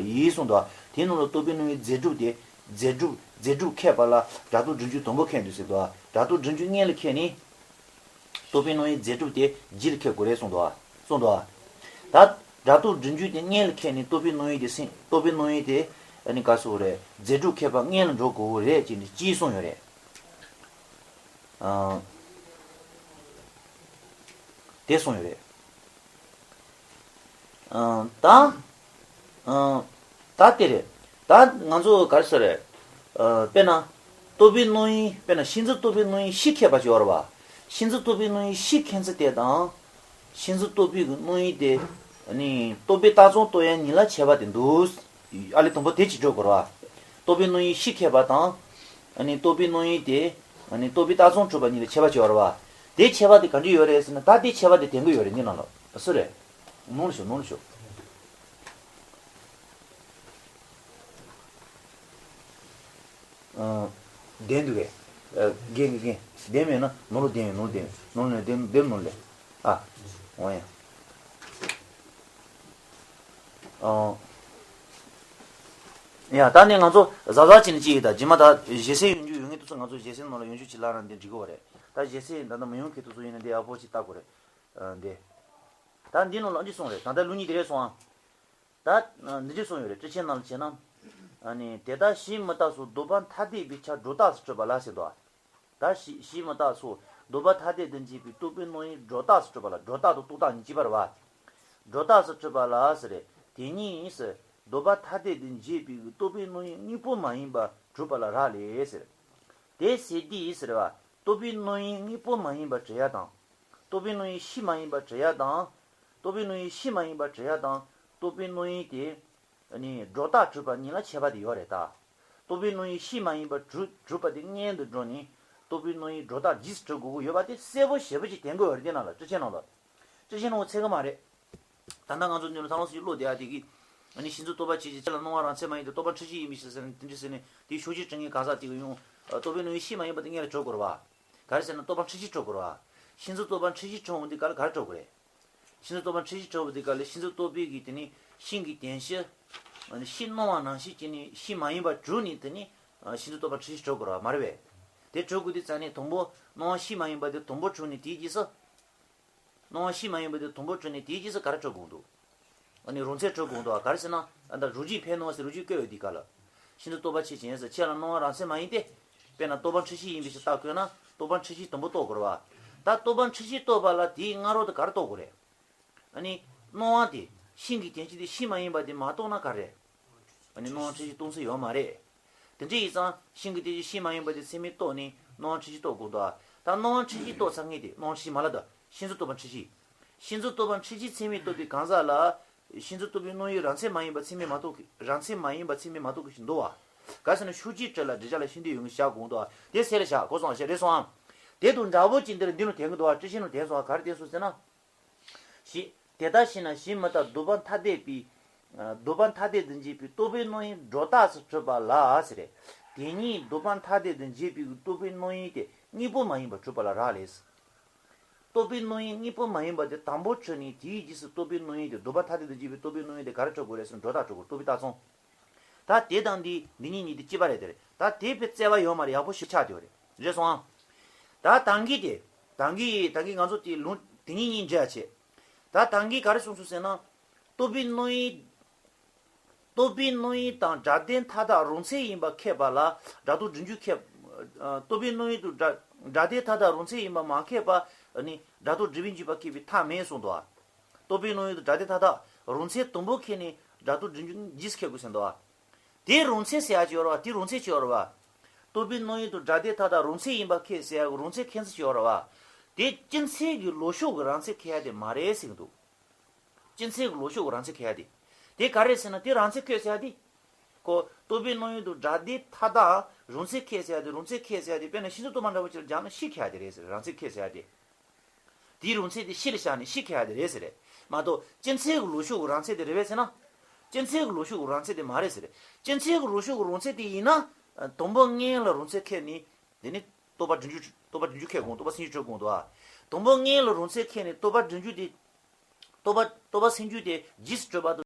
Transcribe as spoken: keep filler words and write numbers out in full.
ཡིན་གསུངས་འདུག་དེའི་ནང་ལ་རྟོག་པའི་སྣང་བའི་རྫས་གྲུབ་དེ། རྫས་གྲུབ་རྫས་གྲུབ་ཁེགས་པ་ལ་སྒྲ་རྟོག་སྒྲིབ་འཇུག་དང་པོ་ཁེགས་འདུག་ཟེར་འདུག་སྒྲ་རྟོག་སྒྲིབ་འཇུག་སྔོན་ལ་ཁེགས་ནས། རྟོག་པའི་སྣང་བའི་རྫས་གྲུབ་དེ་རྗེས་ལ་ཁེགས་དགོས་རེད་གསུངས་འདུག་གསུངས་འདུག་ད་སྒྲ་རྟོག་སྒྲིབ་འཇུག་དེ་སྔོན་ལ་ཁེགས་ནས་རྟོག་པའི་སྣང་བའི་དེ་སེམས་རྟོག་པའི་སྣང་བའི་དེ་ཨ་ནི་ག་སོགས་རེད། རྫས་གྲུབ་ཁེགས་པ་སྔོན་ལ་འགྲོ་དགོས་རེད་ཅེས་ནི་ཅིའི་གསུངས་ཡོད་རེད། ཨ། དེ་གསུངས་ཡོད་རེད། ཨ། ད། ཨ། ད་དེ་རེད། ད་ང་ཚོ་ག་རེ་ཟེར་རེད། ཨ། དཔེར་ན། རྟོག་པའི་སྣང་བའི་དཔེར་ན་ཤིན་རྫས་རྟོག་པའི་སྣང་བའི་གཞི་ཁེགས་པ་ཅིག་ཡོད་རེད་བ། ཤིན་རྫས་རྟོག་པའི་སྣང་བའི་གཞི་ཁེགས་ཚུལ་དེ་དང་། ཤིན་རྫས་རྟོག་པའི་གི་སྣང་བའི་དེ། ཨ་ནི་རྟོག་པའི་རྟགས་ཙམ་རྟོགས་ཡ་གཉིས་ལ་ཁྱད་པར་དེ་འདུག་ཨ་ལས་དང་པོ་དེ་གཅིག་འགྲོ་དགོས་རེད་བ། རྟོག་པའི་སྣང་བའི་གཞི་ཁེགས་པ་དང་། ཨ་ནི་རྟོག་པའི་སྣང་བའི་དེ། ཨ་ནི་རྟོག་པའི་རྟགས་ཙམ་གྲུབ་པ་གཉིས་ལ་ཁྱད་པར་ཅིག་ཡོད་རེད་བ། དེ་ཁྱད་པར་དེ་ག་འདྲ་ཡོད་རེད་ཟེར་ན་ད་དེ་ཁྱད་པར་དེ་དེ་འགོ་ཡོད་རེད་འདི་ནང་ལ། སུ་རེད། ནོར་ཤོག་ནོར་ཤོག་ཨ། བདེན་འདུག་གས། ཨ། རྒན་གྱི་རྒན། བདེན་མེད་ན་ནོར་ལོ་བདེན་ཡོད་ནོར་བདེན་ཡོད་ནོར་ལོ་ནས་བདེན་བདེན་ནོར་ལས། ཨ། འོ་ཡ། ཨ། ཡ་ད་ནི་ང་ཚོ་གཟབ་གཟབ་བྱས་ནས་ཅི་ཡིན་ད་རྗེས་མ་ད་ཞེ་སའི་ཡོང་རྒྱུ་ཡོད་ངེས་དུས་ཚོད་ང་ཚོ་ཞེ་སའི་ནང་ལ་ཡོང་རྒྱུ་ཅི་ལ་རང་འདི་འགྲིག་གི་བ་རེད། ད་ཞེ་སའི་ད་ལྟ་མི་ཡོང་མཁན་དུས་ཚོད་ཡིན་ན་འདི་ཡག་པོ་ཅིག་ལྟ་དགོས་རེད། ཨ། འདི། ད་འདི་ནང་ལ་འདི་གསུངས་རེད་ད་ལྟ་ལུགས་གཉིས་དེ་རེད་སོང་ཨ། ད་འདི་འདྲ་གསུངས་ཡོད་རེད། ཊཱིཀ་ཆེན་ནང་ལ་བྱས་ན། ཨ་ནི་དེ་ལྟར་གཞི་མི་རྟག་སོགས་ལྡོག་པ་ཐ་དད་པའི་ཆ་སྒྲོ་བཏགས་སུ་གྲུབ་པ་ལ་ཟེར་འདུག་ད་གཞི་གཞི་མི་རྟག་སོགས་ལྡོག་པ་ཐ་དད་དུ་འབྱེད་པའི་རྟོག་པའི་སྣང་བའི་སྒྲོ་བཏགས་སུ་གྲུབ་པ་ལ་སྒྲོ་བཏགས་དང་རྟོག་བཏགས་གཉིས་གཅིག་པ་རེད་བ། སྒྲོ་བཏགས་སུ་གྲུབ་པ་ལ་ཟེར་རེད། དེ་ཉིད་ཟེར། ལྡོག་པ་ཐ་དད་དུ་འབྱེད་པའི་རྟོག་པའི་སྣང་བའི་དངོས་པོ་མ་ཡིན་པ་གྲུབ་པ་ལ་རག་ལས་ཟེར། དེ་ཟེར་དུས་ཟེར་བ། རྟོག་པའི་སྣང་བའི་དངོས་པོ་མ་ཡིན་པར་གྲུབ་ཡ་དང་། རྟོག་པའི་སྣང་བའི་གཞི་མ་ཡིན་པར་གྲུབ་ཡ་དང་། རྟོག་པའི་སྣང་བའི་གཞི་མ་ཡིན་པར་གྲུབ་ཡ་དང་། རྟོག་པའི་སྣང་བའི་དེ། ནི་སྒྲོ་བཏགས་གྲུབ་པ་གཉིས་ལ་ཁྱད་པར་དེ་ཡོད་རེད་ད། རྟོག་པའི་སྣང་བའི་གཞི་མ་ཡིན་པར་གྲུབ་གྲུབ་པ་དེ་སྔོན་དུ་འགྲོ་ནས་རྟོག་པའི་སྣང་བའི་སྒྲོ་བཏགས་རྗེས་སུ་གྲུབ་དགོས་ཀྱི་ཡོད་པ་དེ་གསལ་པོ་ཞེ་པོ་ཅིག་བསྟན་དགོས་ཡོད་རེད་དེ་ནང་ལ་ཊཱིཀ་ཆེན་ནང་ལ། ཊཱིཀ་ཆེན་ནང་ཚད་གི་མ་རེད། ད་ལྟ་ང་ཚོ་འདི་ནས་ཐང་ལོ་སི་བློ་བདེ་ཡ་དེ་གི། ཨ་ནི་ཤིན་རྫས་རྟོག་པ་ཆོས་ཅན་ལ་སྣང་བ་རང་མཚན་མ་ཡིན་ཏེ་རྟོག་པ་འཁྲུལ་གཞི་ཡིན་པའི་ཕྱིར་ཟེར་ནས་དེ་འདྲ་ཟེར་ནས་དེའི་ཕྱོགས་ཆོས་དྲི་ངན་གང་ཟག་དེ་གི་ཡོང་། རྟོག་པའི་སྣང་བའི་གཞི་མ་ཡིན་པ་དེ་སྔོན་ལ་གྲུབ་དགོས་རེད་བ། ག་རེ་ཟེར་ན་རྟོག་པ་འཁྲུལ་གཞི་གྲུབ་དགོས་རེད་བ། ཤིན་རྫས་རྟོག་པ་འཁྲུལ་གཞི་གྲུབ་འོང་དུས་ག་ལ་ག་རེ་གྲུབ་དགོས་རེད། ཤིན་རྫས་རྟོག་པ་འཁྲུལ་གཞི་གྲུབ་པ་དེ་ག་ལ་ཤིན་རྫས་རྟོག་པའི་གི་དེ་ནི་ཤིན་གྱི་བདེན་བཞི། ཤིན་སྣང་བ་ནང་བཞིན་གྱི་ནི་གཞི་མ་ཡིན་པ་གྲུབ་ནས་དེ་ནི་ཤིན་རྫས་རྟོག་པ་འཁྲུལ་གཞི་གྲུབ་དགོས་རེད་བ་མ་རེད་པས། དེ་གྲུབ་དགོས་དུས་ཙ་ནས་དང་པོ་སྣང་བ་གཞི་མ་ཡིན་པ་དེ་དང་པོ་གྲུབ་ནས་དེའི་རྗེས་སུ། སྣང་བ་གཞི་མ་ཡིན་པ་དེ་དང་པོ་གྲུབ་ནས་དེའི་རྗེས་སུ་ག་རེ་གྲུབ་དགོས་འདུག་ཨ་ནི་རང་མཚན་གྲུབ་དགོས་འདུག་ཨ་ག་རེ་ཟེར་ན་ཨ་ད་རང་བཞིན་འཕེན་སྣང་ཟེར་རང་བཞིན་བཀོད་ཡོད་དུས་ག་ལ། ཤིན་རྫས་རྟོག་པ་ཆོས་ཅན་ཟེར་ཁྱེད་ལ་སྣང་བ་རང་མཚན་མ་ཡིན་ཏེ། དཔེར་ན་རྟོག་པ་འཁྲུལ་གཞི་ཡིན་པའི་ཕྱིར་རྟགས་བཀོད་ན་རྟོག་པ་འཁྲུལ་གཞི་དང་པོ་རྟོགས་དགོས་རེད་བ། ད་རྟོག་པ་འཁྲུལ་གཞི་རྟོགས་པ་ལ་དེའི་སྔ་རོལ་དུ་ག་རེ་རྟོགས་དགོས་རེད། ཨ་ནི། སྣང་བ་དེ་ཤིན་གྱི་བདེན་བཞི་དེ་གཞི་མ་ཡིན་པ་དེ་མ་རྟོགས་ན་ག་རེ། ཨ་ནི་སྣང་བ་འཁྲུལ་གཞི་རྟོགས་ས་ཡོད་མ་རེད། དེ་འདྲ་ཡིན་ཙང་ཤིན་གྱི་བདེན་བཞི་གཞི་མ་ཡིན་པ་དེ་ཚད་མས་རྟོགས་ནས་སྣང་བ་འཁྲུལ་གཞི་རྟོགས་དགོས་འདུག་ད་སྣང་བ་འཁྲུལ་གཞི་རྟོགས་ཚར་ངེས་དེ་སྣང་བ་འཁྲུལ་གཞི་མ་ལབ་ད་ཤིན་རྫས་རྟོག་པ་འཁྲུལ་གཞི། ཤིན་རྫས་རྟོག་པ་འཁྲུལ་གཞི་ཚད་མས་རྟོགས་པའི་གང་ཟག་ལ། ཤིན་རྫས་རྟོག་པའི་སྣང་བའི་རང་མཚན་མ་ཡིན་པ་ཚད་མས་མ་རྟོགས་ཀྱི་རང་མཚན་མ་ཡིན་པ་ཚད་མས་མ་རྟོགས་ཀྱི་ཞིག་འདུག་བ། ག་ཟེར་ན་ཕྱོགས་ཆོས་དྲི་ལ་འགྲེལ་བྱ་ལ་ཤིན་ཏུ་ཡོད་ངེས་བཞག་དགོས་འདུག་བ། དེ་གསལ་ལ་བཞག་གོ་སོང་བ་ཞེས་རེད་སོང་ཨ། དེ་དང་འདྲ་བོ་ཅིག་འདིར་འདི་ནུ་དེང་གི་འདུག་བ་ཊཱིཀ་ཆེན་ནུ་དེང་སོང་བ་ག་རེ་དེང་སོང་ཟེར་ན། ཞེས། དེ་ལྟར་ཤེས་ན་གཞི་མི་རྟག་ལྡོག་པ་ཐ་དད་པའི། ལྡོག་པ་ཐ་དད་དུ་འབྱེད་པའི་རྟོག་པའི་སྣང་བའི་སྒྲོ་བཏགས་སུ་གྲུབ་པ་ལ་ཟེར། དེ་ཉིད་ལྡོག་པ་ཐ་དད་དུ་འབྱེད་པའི་རྟོག་པའི་སྣང་བའི་དེ་དངོས་པོ་མ་ཡིན་པར་གྲུབ་པ་ལ་རག་ལས། རྟོག་པའི་སྣང་བའི་དངོས་པོ་མ་ཡིན་པ་དེ་དང་པོ་གྲུབ་ནས་དེའི་རྗེས་སུ་རྟོག་པའི་སྣང་བའི་དེ་ལྡོག་པ་ཐ་དད་དུ་འབྱེད་པའི་རྟོག་པའི་སྣང་བའི་དེ་ག་རེ་གྲུབ་དགོས་རེད་ཟེར་ན་སྒྲོ་བཏགས་གྲུབ་དགོས་རྟོག་པའི་རྟགས་མཚན། ད་དེ་དང་འདི་འདི་གཉིས་གཉིས་དེ་གཅིག་པ་རེད་དེ་རེད་ད་དེ་དཔེ་བཙལ་བ་ཡོད་མ་རེད་ཡག་པོ་ཞིབ་ཆགས་དེ་རེད་རེད་སོང་ཨ། ད་ད་གིན་དེ། ད་གིན་ད་གིན་ང་ཚོ་དེ་ལུང་དེ་གཉིས་གཉིས་འབྲེལ་བྱེད། ད་ད་གིན་ག་རེ་གསུངས་སོང་ཟེར་ན། རྟོག་པའི་སྣང་བའི། རྟོག་པའི་སྣང་བའི་དང་སྒྲ་དོན་མཐའ་དག་རང་མཚན་ཡིན་པ་ཁེགས་པ་ལ་སྒྲ་རྟོག་སྒྲིབ་འཇུག་ཁེགས། རྟོག་པའི་སྣང་བའི་དང་སྒྲ་སྒྲ་དོན་མཐའ་དག་རང་མཚན་ཡིན་པ་མ་ཁེགས་པ་ནི་སྒྲ་རྟོག་སྒྲིབ་པའི་འཇུག་པ་ཁེགས་པའི་མཐའ་མེད་གསུངས་འདུག་བ། རྟོག་པའི་སྣང་བའི་དང་སྒྲ་དོན་མཐའ་དག་རང་མཚན་དང་པོ་ཁེགས་ནས་སྒྲ་རྟོག་སྒྲིབ་འཇུག་རྗེས་སུ་ཁེགས་དགོས་ཟེར་འདུག་བ། དེ་རང་མཚན་ཟེར་ཡ་ཅིག་ཡོད་རེད་བ་དེ་རང་མཚན་ཅིག་ཡོད་རེད་བ། རྟོག་པའི་སྣང་བའི་དང་སྒྲ་དོན་མཐའ་དག་རང་མཚན་ཡིན་པ་ཁེགས་ཟེར་ཡ་གི་རང་མཚན་ཁེགས་ཚུལ་ཅིག་ཡོད་རེད་བ། དེ་སྤྱི་མཚན་གྱི་ལོག་ཕྱོགས་ཀྱི་རང་མཚན་ཁེགས་ཡ་དེ་མ་རེད་ཟེར་གྱི་འདུག་སྤྱི་མཚན་གྱི་ལོག་ཕྱོགས་ཀྱི་རང་མཚན་ཁེགས་ཡ་དེ། དེ་ག་རེ་ཟེར་ན་དེ་རང་མཚན་ཁེགས་ཟེར་ཡ་དེ། ཁོ་རྟོག་པའི་སྣང་བའི་དང་སྒྲ་དོན་མཐའ་དག་རང་མཚན་ཁེགས་ཟེར་ཡ་དེ་རང་མཚན་ཁེགས་ཟེར་ཡ་དེ་དཔེར་ན་ཤིན་ཏུ་རྟོག་པ་འདྲ་བོ་ཅིག་ལ་སྦྱར་ན་གཞི་ཁེགས་ཡ་དེ་རེད་ཟེར་རང་མཚན་ཁེགས་ཟེར་ཡ་དེ། དེའི་རང་མཚན་དེ་གཞི་ལ་བཞག་ནས་གཞི་ཁེགས་ཡ་དེ་རེད་ཟེར་རེད། མ་གཏོགས་སྤྱི་མཚན་གྱི་ལོག་ཕྱོགས་ཀྱི་རང་མཚན་དེ་རེད་པས་ཟེར་ན། སྤྱི་མཚན་གྱི་ལོག་ཕྱོགས་ཀྱི་རང་མཚན་དེ་མ་རེད་ཟེར་རེད། སྤྱི་མཚན་གྱི་ལོག་ཕྱོགས་ཀྱི་རང་མཚན་དེ་ཡིན་ན། དང་པོ་སྔོན་ལ་རང་མཚན་ཁེགས་ནས། དེ་ནི་རྟོག་པ་སྒྲིབ་འཇུག་རྟོག་པ་སྒྲིབ་འཇུག་ཁེགས་དགོས་རྟོག་པ་སེམས་འཇུག་གྲུབ་དགོས་འདུག་ཨ། དང་པོ་སྔོན་ལ་རང་མཚན་ཁེགས་ནས་རྟོག་པ་སྒྲིབ་འཇུག་དེ། རྟོག་པ་རྟོག་པ་སེམས་འཇུག་དེ་རྗེས་སུ་གྲུབ་པ་དང་།